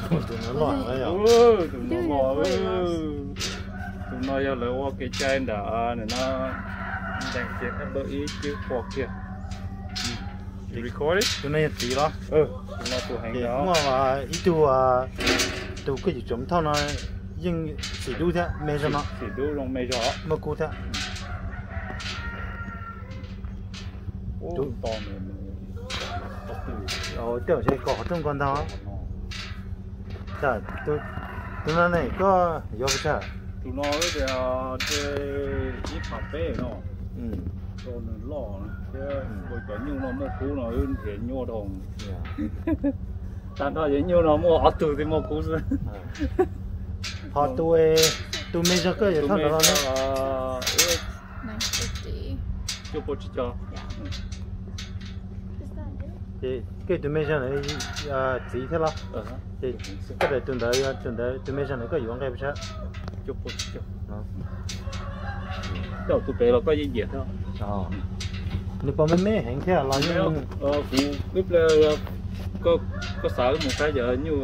Tus no loj, tus no loj. Tus no yog lawv ua kev cai ntawm no, ntees ces kab ib cwb qua kiag. Tus no yog txiv los? Tus no tus heev. Muaj ib tug, tus koj yuav tsum thauj no yeej xim dub thiab me zog no. Xim dub zoo me zog. Muaj kub thiab. Tej zaum ntshe kom qhov rooj ko ntag. Tus no ne koj yuav pes tsawg? Tus no tias ib phav peb no, rau nws loj thiab ua cov nyuj no muaj kub no wb nrhiav nyuaj dhau. Tag nrho cov nyuj no muaj ob tug thiaj muaj kub xwb. Ho tus, tus me zog koj yuav thauj ntawd los ne? Cuaj puas tsib caug. Ces koj tus me zog ntawd txiv thiab los? Ces koj daim tus ntawd, tus ntawd tus me zog ntawd koj yuav nqe pes tsawg? Cuaj puas tsib caug. Koj tus pem los koj yeej nyiam thiab. Nws puas me me heev thiab los yeej? Kuv ib pliag koj xav wb mus saib cov nyuj,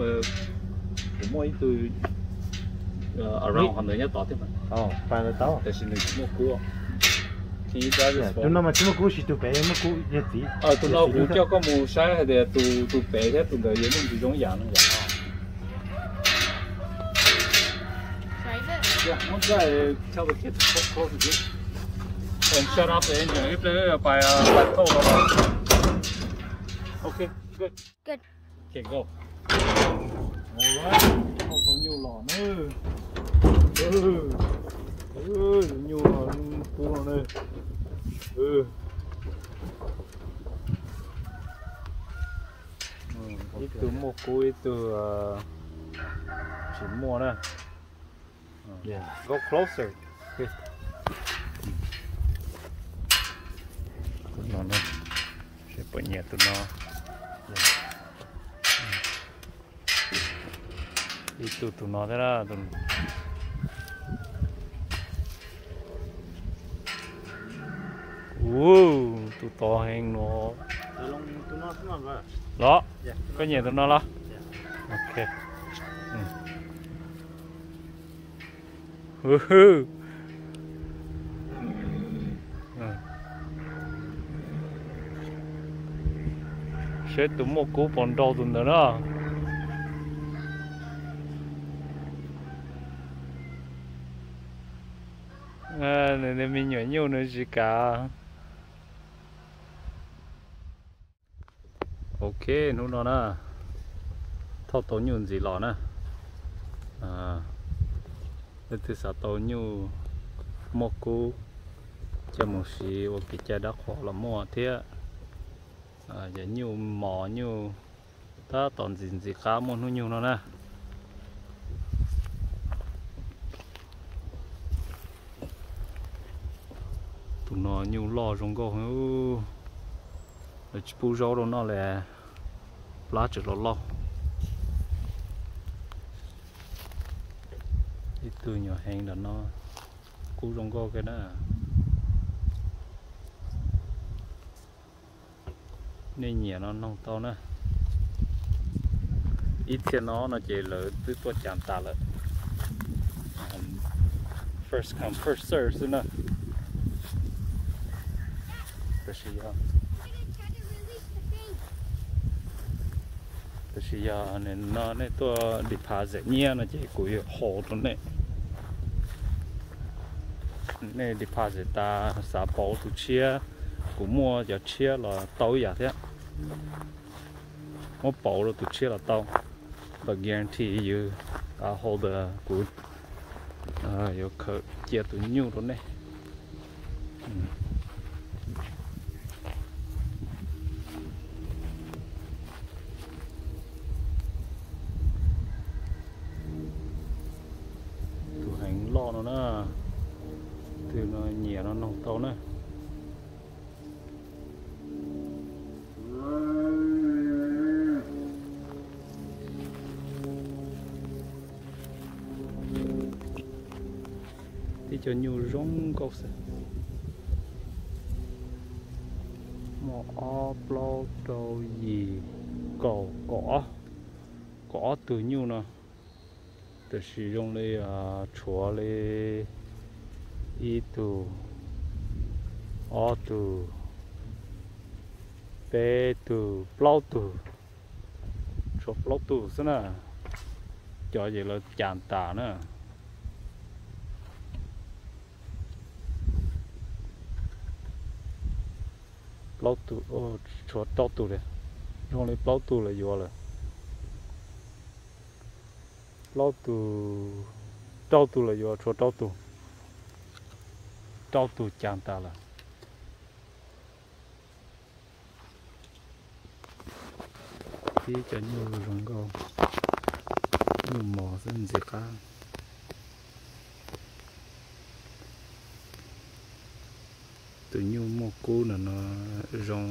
kuv muaj ib tug around qhov ntawd nyob tod thiab mas. Tab sis nws tsis muaj kub. Tus no mas tsis muaj kub, sis tus pem muaj kub yog txiv. Tus no kuv coj koj mus saib hais tias tus pem thiab tus ntawd yuav muaj ntsis zoo yam no yom. Yeah, one side, tell the kids to close, close the gate. And shut off the engine. Ib pliag pais, pais thauj los. Okay, good. Good. Okay, go. Alright, thauj tau nyuj los na. Nyuj los kub no na. Ib tug muaj kub, ib tug tsis muaj na. Go closer. Tus no, seb puas nyiam tus no. Ib tug tus no thiab na. Tus tod heev no. Los, koj nyiam tus no los? Ok. Seb tus muaj kub puas nrau tus ntawd na. Nws me nyuam nyuj nws tsis kam. Ok, hnub no na, thauj tau nyuj ntxiv los na. Leej twg xav tau nyuj muaj kub coj mus siv ua kev cai dab qhuas los muaj thiab. Yog nyuj mos nyuj tab tom ntxim ntxim qab muaj hnub nyoog no na. Tus no nyuj loj zoo nkauj heev. Lawv tsis pub zaub rau noj li, plab tseem los lauj. Ib tug nyuam heev ntawm no, kub zoo nkauj kawg na. Nej nyiam no noog tau na. Ib txhia no no ces lawv twb tuaj cas tas lawm. First come, first serve xwb na. Tab sis yog, tab sis yog no nej tuaj deposit nyiaj no ces kuv yuav hold rau nej. Nej deposit tas xav pauv tus tshiab, kuv muaj cov tshiab los tau ib yam thiab. Muab pauv rau tus tshiab los tau. But guarantee you, I hold the, kuv yuav khaws cia tus nyuj rau nej. Tus heev loj no na, tus no nyiam no noog tau na. Tib co nyuj zoo nkauj xwb. Muaj ob plaub rau yim kaum kaum ob, kaum Ob tug nyuj no, tab sis zoo li tshuav li ib tug, ob tug, peb tug, plaub tug, tshuav plaub tug xwb na. Cov ces lawv cas tas na. Plaub tug, tshuav rau tug li, zoo li plaub tug lawv yuav lawm. Plaub tug, rau tug lawv yuav, tshuav rau tug, rau tug cas tas lawm. Tib cov nyuj zoo nkauj, nyuj mos xwb ntxim qab. Tus nyuj muaj kub ntawm no zoo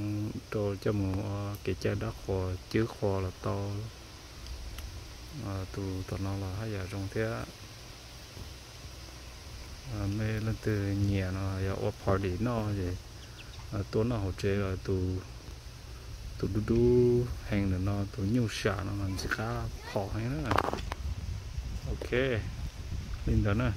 rau coj mus ua kev cai dab qhuas cwb qhuas los tau. Tus tom no los haj yam zoo thiab. Mej leej twg nyiam no yog ua party noj ces tuaj noj hauv tsev los tus, tus dub dub heev ntawm no, tus nyuj sam no mas ntxim qab phom heev na. Ok, li ntawd na.